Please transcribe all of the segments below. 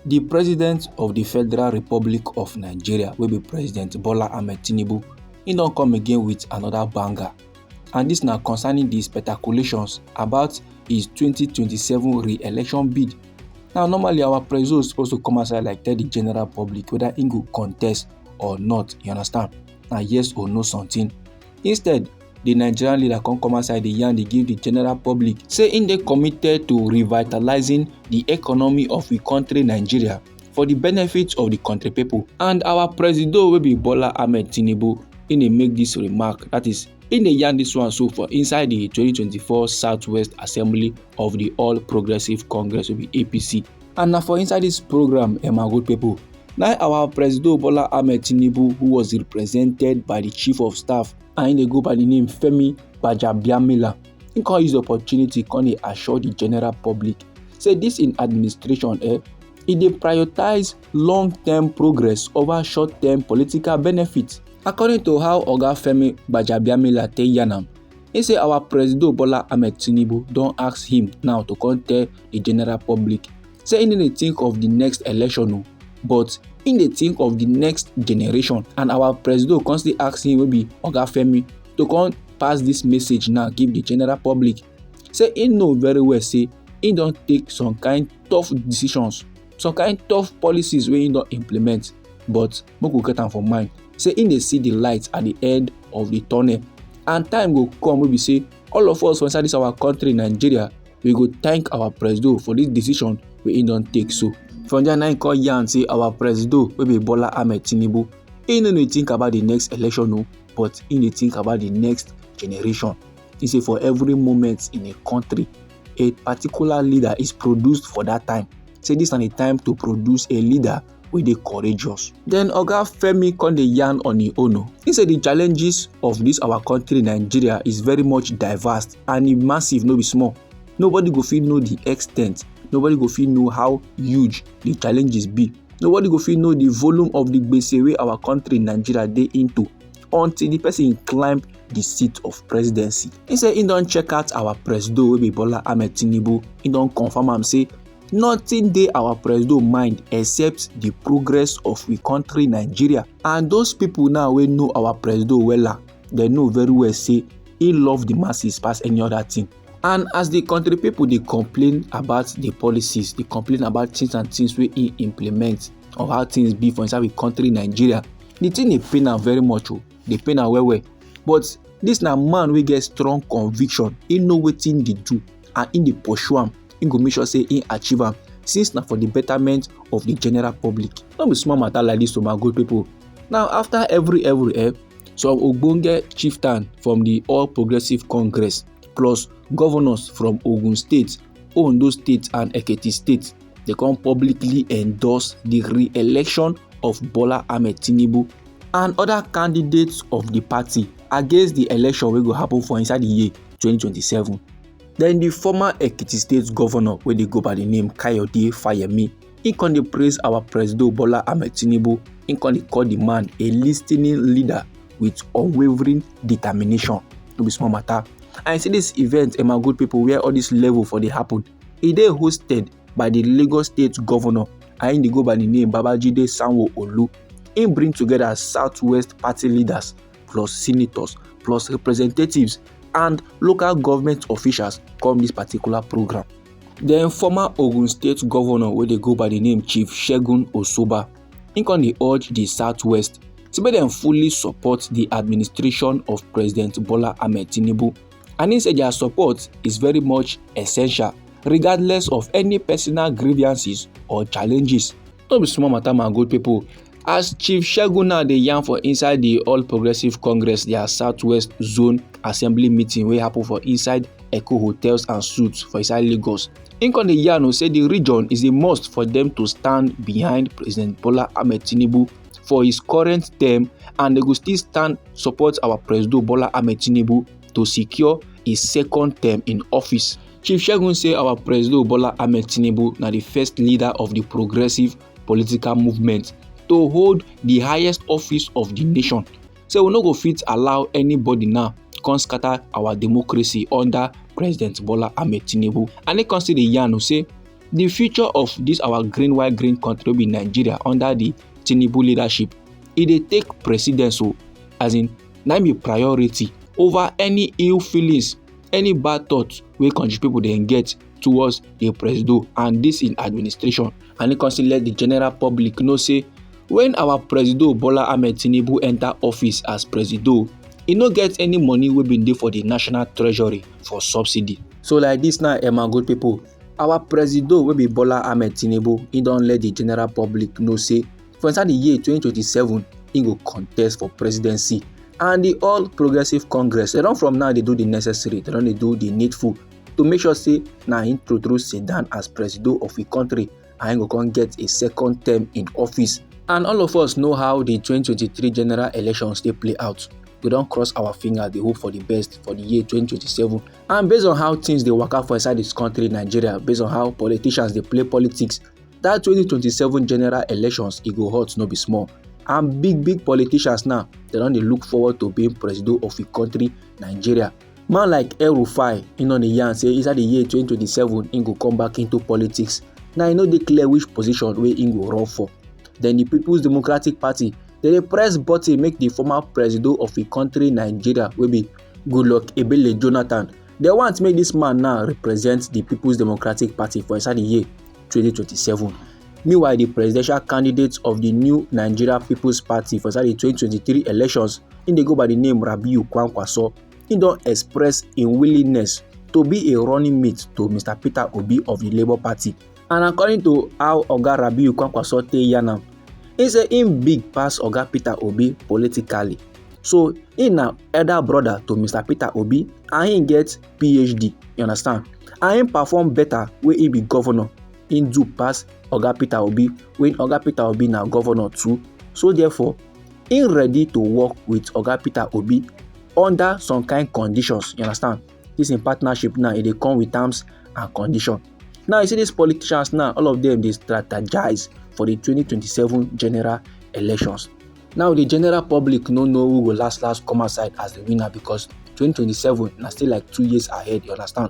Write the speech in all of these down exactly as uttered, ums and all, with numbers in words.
The president of the Federal Republic of Nigeria, wey be President Bola Ahmed Tinubu, he don come again with another banger. And this na concerning the speculations about his twenty twenty-seven re-election bid. Now, normally our president suppose to come outside, like, tell the general public whether he go contest or not, you understand? Na yes or no something. Instead, the Nigerian leader come come outside dey yarn dey give the general public say im dey committed to revitalizing the economy of we country, Nigeria, for the benefit of the country people. And our presido, wey be Bola Ahmed Tinubu, im dey make this remark, that is, im dey yarn this one so for inside the twenty twenty-four Southwest Assembly of the All Progressive Congress, wey be A P C. And na for inside this program, eh, my good people, na our presido Bola Ahmed Tinubu, who was represented by the chief of staff, and im dey go by the name Femi Gbajabiamila, im come use the opportunity come dey assure the general public say this im administration, eh, e dey prioritize long-term progress over short-term political benefit. According to how Oga Femi Gbajabiamila take yarn am, he say our presido Bola Ahmed Tinubu don ask him now to come tell the general public say he no dey think of the next election o, but he dey think of the next generation. And our presido come still ask him, wey be Oga Femi, to come pass this message now give the general public. Say he know very well say he don take some kind tough decisions, some kind tough policies wey he don implement. But make we get am for mind say he dey see the light at the end of the tunnel, and time go come wey be say all of us for inside this our country, Nigeria, we go thank our presido for this decision wey he don take. So from there, na im come yarn say our presido, wey be Bola Ahmed Tinubu, he no dey think about the next election o, but he dey think about the next generation. He say for every moment in a country, a particular leader is produced for that time. Say this na the time to produce a leader wey dey courageous. Then Oga Femi come dey yarn on im own o. He say the challenges of this our country, Nigeria, is very much diverse and e massive, no be small. Nobody go fit know the extent, nobody go fit know how huge the challenges be. Nobody go fit know the volume of the gbese wey our country, Nigeria, dey into until the person climb the seat of presidency. He say he don check out our presido, wey be Bola Ahmed Tinubu. He don confirm am say nothing dey our presido mind except the progress of we country, Nigeria. And those people now wey know our presido wella, they know very well say he love the masses pass any other thing. And as the country people dey complain about the policies, dey complain about things and things wey he implement, or how things be for inside we country, Nigeria, the thing dey pain am very much o, dey pain am well well. But this na man wey get strong conviction, he know wetin dey do, and he dey pursue am. He go make sure say he achieve am, since na for the betterment of the general public. No be small matter like this o, my good people. Now, after every every, eh, some ogbonge chieftain from the All Progressive Congress, plus governors from Ogun State, Ondo State and Ekiti State, they come publicly endorse the re-election of Bola Ahmed Tinubu and other candidates of the party against the election wey go happen for inside the year twenty twenty-seven. Then the former Ekiti State governor, wey dey go by the name Kayode Fayemi, he come dey praise our presido Bola Ahmed Tinubu. He come dey call the man a listening leader with unwavering determination. No be small matter. And you see this event, eh, my good people, where all this level for dey happen, e dey hosted by the Lagos State governor, and he dey go by the name Babajide Sanwo-Olu. He bring together Southwest party leaders, plus senators, plus representatives and local government officials come this particular program. Then former Ogun State governor, wey dey go by the name Chief Segun Osoba, he come dey urge the Southwest to make dem fully support the administration of President Bola Ahmed Tinubu. And he say their support is very much essential, regardless of any personal grievances or challenges. No be small matter, my good people. As Chief Segun now dey yarn for inside the All Progressive Congress, their Southwest Zone Assembly meeting wey happen for inside Echo Hotels and Suites for inside Lagos, he come dey yarn o say the region is a must for them to stand behind President Bola Ahmed Tinubu for his current term, and they go still stand support our Presido Bola Ahmed Tinubu to secure his second term in office. Chief Segun say our Presido Bola Ahmed Tinubu na the first leader of the progressive political movement to hold the highest office of the nation. So we no go fit allow anybody now come scatter our democracy under President Bola Ahmed Tinubu. And he come still dey yarn o say The future of this our green white green country wey be Nigeria under the Tinubu leadership, e dey take precedence o, as in, na im be priority over any ill feelings, any bad thoughts wey country people dey get towards the presido and this im administration. And e come still let the general public know say when our presido Bola Ahmed Tinubu enter office as presido, e no get any money wey bin dey for the national treasury for subsidy. So like this now, eh, my good people, our presido wey be Bola Ahmed Tinubu, e don let the general public know say for inside the year twenty twenty-seven, e go contest for presidency. And the All Progressive Congress, they don from now dey do the necessary, they don dey do the needful to make sure say na him true true sit down as presido of the country, and him go come get a second term in office. And all of us know how the twenty twenty-three general elections dey play out. We don cross our finger, dey hope for the best for the year twenty twenty-seven. And based on how things dey waka for inside this country, Nigeria, based on how politicians dey play politics, that twenty twenty-seven general elections, e go hot no be small. And big big politicians now, they don dey look forward to being presido of the country, Nigeria. Man like El Rufai, e don dey yarn say inside the year twenty twenty-seven, im go come back into politics. Now e no dey clear which position wey im go run for. Then the People's Democratic Party, they dey press button make the former presido of the country, Nigeria, wey be Goodluck Ebele Jonathan, they want make this man now represent the People's Democratic Party for inside the year twenty twenty-seven. Meanwhile, the presidential candidate of the new Nigeria People's Party for inside the twenty twenty-three elections, im dey go by the name Rabiu Kwankwaso, im don express im willingness to be a running mate to Mister Peter Obi of the Labour Party. And according to how Oga Rabiu Kwankwaso take yarn am, he say im big pass Oga Peter Obi politically. So im na elder brother to Mister Peter Obi, and im get P H D, you understand? And im perform better wey im be governor, im do pass Oga Peter Obi when Oga Peter Obi na governor too. So therefore, im ready to work with Oga Peter Obi under some kind conditions, you understand? This im partnership now, e dey come with terms and condition. Now you see these politicians now, all of them dey strategize for the twenty twenty-seven general elections. Now the general public no know who go last last come outside as the winner, because twenty twenty-seven na still like two years ahead, you understand?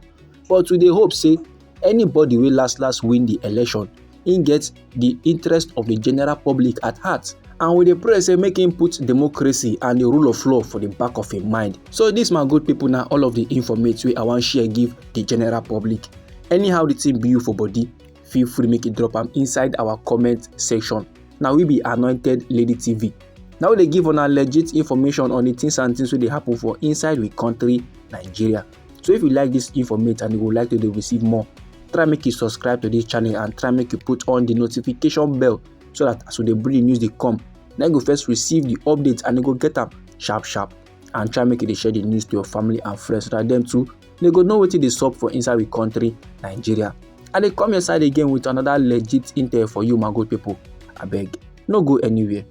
But we dey hope say anybody wey last last win the election, im get the interest of the general public at heart, and we dey pray say make im put democracy and the rule of law for the back of im mind. So this, my good people, na all of the informate wey I wan share give the general public. Anyhow the thing be you for body, feel free make you drop am inside our comment section. Na we be Anointed Lady T V. Now we dey give una legit information on the things and things wey dey happen for inside we country, Nigeria. So if you like this informate and you would like to dey receive more, try make you subscribe to this channel and try make you put on the notification bell, so that as we dey bring the news dey come, na you go first receive the update and you go get am sharp sharp. And try make you dey share the news to your family and friends, so that them too, they go know wetin dey sup for inside we country, Nigeria. I dey come your side again with another legit intel for you, my good people. Abeg, no go anywhere.